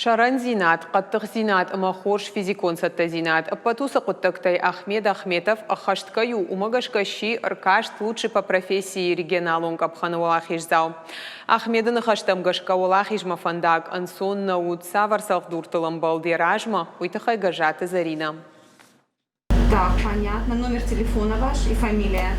Сӕрӕндзинад, хъӕддыхдзинад ӕмӕ хорз физикон цӕттӕдзинад, ӕппӕт уыцы хъуыддӕгтӕй Ахмед Ахметов ӕххӕст кӕй у, уымӕ гӕсгӕ сси ӕркаст Лучший по профессии-йы регионалон къӕпхӕны уӕлахиздзау. Ахмеды ныхӕстӕм гӕсгӕ уӕлахизмӕ фӕндаг ӕнцон нӕ уыд, цавӕр цӕлхдуртыл ӕмбӕлд йӕ размӕ, уый тыххӕй Гӕззаты Зӕринӕ. Так, понятно. Номер телефона ваш и фамилия.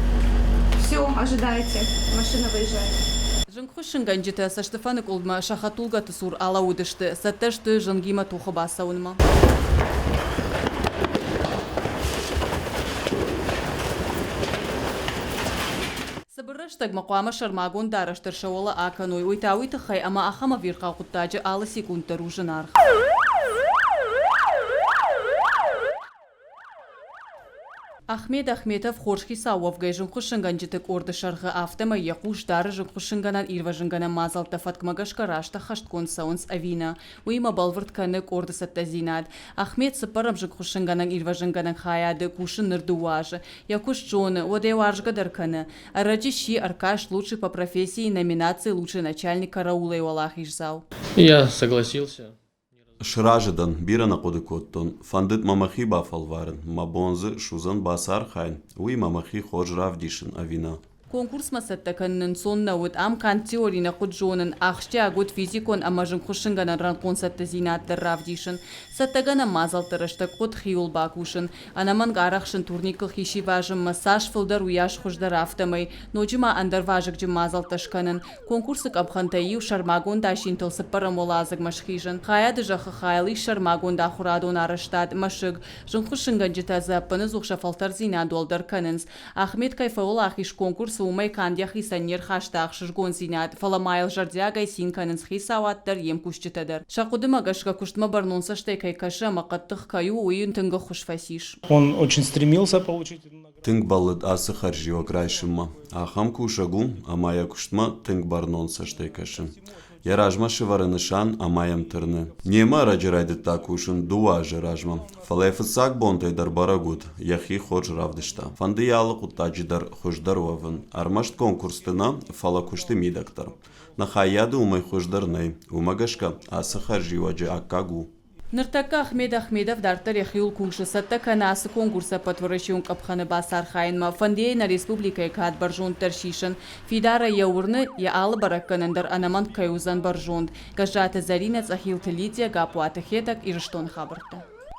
Все, ожидайте. Машина выезжает. Зынгхуыссынгӕнджытӕ цӕстыфӕныкъуылдмӕ сӕ хӕдтулгӕты цур алӕууыдысты, цӕттӕ сты зынгимӕ тохы бацӕуынмӕ. Цыбыр рӕстӕгмӕ хъуамӕ сӕрмагонд дарӕс дӕр сӕ уӕлӕ акӕной, уый та уый тыххӕй, ӕмӕ ахӕм ӕвирхъау хъуыддаджы алы секунд дӕр у зынаргъ. Ахмед Ахметов хорз хицау уӕвгӕй зынгхуыссынгӕнджыты къорды сӕргъы, афтӕмӕй йӕ хъус дары зынгхуыссынгӕнӕн-ирвӕзынгӕнӕн мадзӕлттӕ фӕткмӕ гӕсгӕ раст ӕххӕстгонд цӕуынц ӕви нӕ, уыимӕ бӕлвырд кӕны къорды цӕттӕдзинад. Ахмед цыппӕрӕм зынгхуыссынгӕнӕн-ирвӕзынгӕнӕн хайады кусы ныр дыууӕ азы. Йӕ куыст зоны, уӕд ӕй уарзгӕ дӕр кӕны. Ӕрӕджы сси ӕркаст Лучший по профессии номинацийы Лучший начальник караула-йы уӕлахиздзау. Я согласился. Сразы дӕн, бирӕ нӕ хъуыды кодтон. Фӕндыд мӕ мӕхи бафӕлварын, мӕ бон дзы суыдзӕн бацархайын, уыимӕ мӕхи хорз равдисын ӕви нӕ. Конкурсмӕ цӕттӕ кӕнын ӕнцон нӕ уыд. Ам канд теори нӕ хъуыд зонын, ахсджиаг уыд физикон ӕмӕ зынгхуыссынгӕнӕн рӕнхъон цӕттӕдзинад дӕр равдисын. Цӕттӕгӕнӕн мадзӕлтты рӕстӕг хъуыд хиуыл бакусын. Ӕнӕмӕнг арӕхсын турникыл хи сивазынмӕ, цас фылдӕр, уыйас хуыздӕр, афтӕмӕй. Ноджы ма ӕндӕр вазыгджын мадзӕлттӕ скӕнын. Конкурсы къӕпхӕнтӕй иу сӕрмагонд асинтыл цыппӕрӕм уӕладзыгмӕ схизын. Хайады зӕххы хайыл ис сӕрмагонд ахуырадон арӕзтад, мӕсыг. Зынгхуыссынгӕнджытӕ дзы ӕппыныдзух сӕ фӕлтӕрддзинад уӕлдӕр кӕнынц. Ахмед кӕй фӕуӕлахиз конкурсы, уымӕй канд йӕхицӕн не рхаста ӕхсызгондзинад, фӕлӕ ма йыл зӕрдиагӕй цин кӕнынц хицауад дӕр, йе мкусджытӕ дӕр. Сӕ хъуыдымӕ гӕсгӕ куыстмӕ бӕрнон цӕстӕй кӕй кӕсы ӕмӕ хъӕддых кӕй у, уый йын тынг ӕххуыс фӕцис. Он очень стремился получить эту награду. Тынг бӕллыд ацы хӕрзиуӕг райсынмӕ. Ахӕм кусӕг у, ӕмӕ йӕ куыстмӕ тынг бӕрнон цӕстӕй кӕсы. Йӕ размӕ сывӕры нысан ӕмӕ йӕм тырны. Немӕ ӕрӕджы райдыдта кусын дыууӕ азы размӕ, фӕлӕ йӕ фыццаг бонтӕй дӕр бӕрӕг уыд, йӕхи хорз равдыста. Фӕнды йӕ алы хъуыддаджы дӕр хуыздӕр уӕвын, ӕрмӕст конкурсты нӕ, фӕлӕ куысты мидӕг дӕр. Нӕ хайады уымӕй хуыздӕр нӕй, уымӕ гӕсгӕ ацы хӕрзиуӕджы аккаг у. Ныртӕккӕ Ахмед Ахмедов дарддӕр йӕхиуыл кусы, цӕттӕ кӕны ацы конкурсы ӕппӕтуӕрӕсеон къӕпхӕны бацархайынмӕ, фӕнды йӕ нӕ республикӕйы кад бӕрзонддӕр сисын. Фидарӕй йӕ уырны, йӕ алы бӕрӕггӕнӕн дӕр ӕнӕмӕнг кӕй уыдзӕн бӕрзонд. Гӕззаты Зӕринӕ, Цъӕхилты Лидия, Гаппуаты Хетӕг, Ирыстоны хабӕрттӕ.